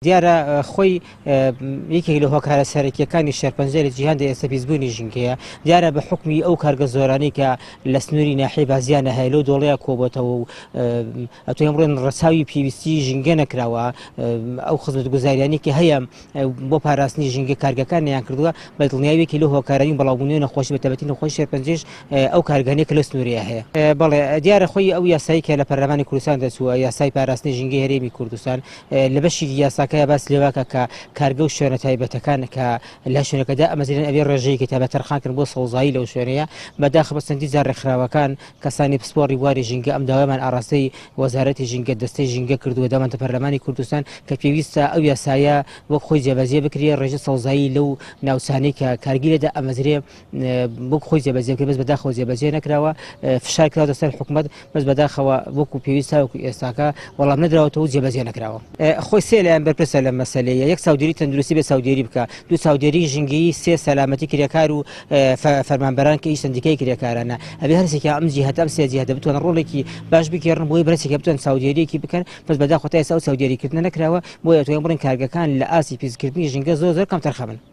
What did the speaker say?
دیارە خۆی یەکێک لە هۆکارە سەرەکیەکانی شێرپەنجە لە جیهاندا ئێستا پیسبوونی ژینگەیە. دیارە بە حوکمی ئەو کارگە زۆرانەی کە لە سنووری ناحیەی بازیانە هەیە لەو دۆڵەیە کۆبۆتەوە و ئەتوانین بڵێن ڕەچاوی پێویستی ژینگە نەکراوە، ئەو خزمەتگوزاریانەی کە هەیە بۆ پاراستنی ژینگە کارگەکان نەیان کردووە، بە دڵنیایی یەکێک لەو هۆکارانەی بڵاوبوونەوەی نەخۆشی بە تایبەتی نەخۆشی شێرپەنجەیش ئەو کارگانەیە کە لەو سنوورەیە هەیە. بەڵێ دیارە خۆی ئەو یاسایی کە لە پەرلەمانی کوردستان دەچووە، یاسای پاراستنی ژینگەی هەرێمی کوردستان، لە بەشێکی یاساکەیا باس لەوەکە کە کارگە و شوێنە تایبەتەکان کە لە شوێنەکەدا ئەمەزرێن ئەبێ ڕێژەیەکی تایبەت تەرخان کردن بۆ سەوزایی لەو شوێنەیە. بەداخەوە چەندین جار ڕێکخراوەکان، کەسانی پسپۆڕی بواری ژینگە ئەم داوایەمان ئاڕاستەی وەزارەتی ژینگە، دەستەی ژینگە کردووە، داومانتە پەرلەمانی کوردستان کە پێویستە ئەو یاسایە وەک خۆی جێبەجێ بکرێ، ڕێژە سەوزایی لەو ناوچانەی کە کارگەی لێدا ئەمەزرێ وەک خۆی جێبەجێ بکرێ، بەس بەداخەوە جێبەجێ نەکراوە، فشار کراوەتە سەر حکومەت، بەس بەداخەوە وەکو پێویست تاوەکو ئێستاکە وەڵام نەدراوەتەوە و جێبەجێ نەکراوە. خۆی سێ لایەن بەرپرسە لەم مەسەلەیە، یەک چاودێری تەندروستی بێ چاودێری بکا، دوو چاودێری ژینگەیی، سێ سەلامەتی کرێکار و فەرمانبەران کە ئیش سەندیکای کرێکارانە. ئەبێ هەرسێکیان ئەم جیهەتە ئەم سێ جیهەتە بتوانن ڕۆڵێکی باش بگێڕن بۆی بەرسێکیان بتوانن چاودێریەکی بکەن، بەس بەداخەوە تا ئێستا ئەو چاودێریکردنە نەکراوە، بۆیە ئەتوانین بڵێین کارگەکان لە ئاستی پیسکردنی ژینگە زۆر زۆر کەمتەرخەمن.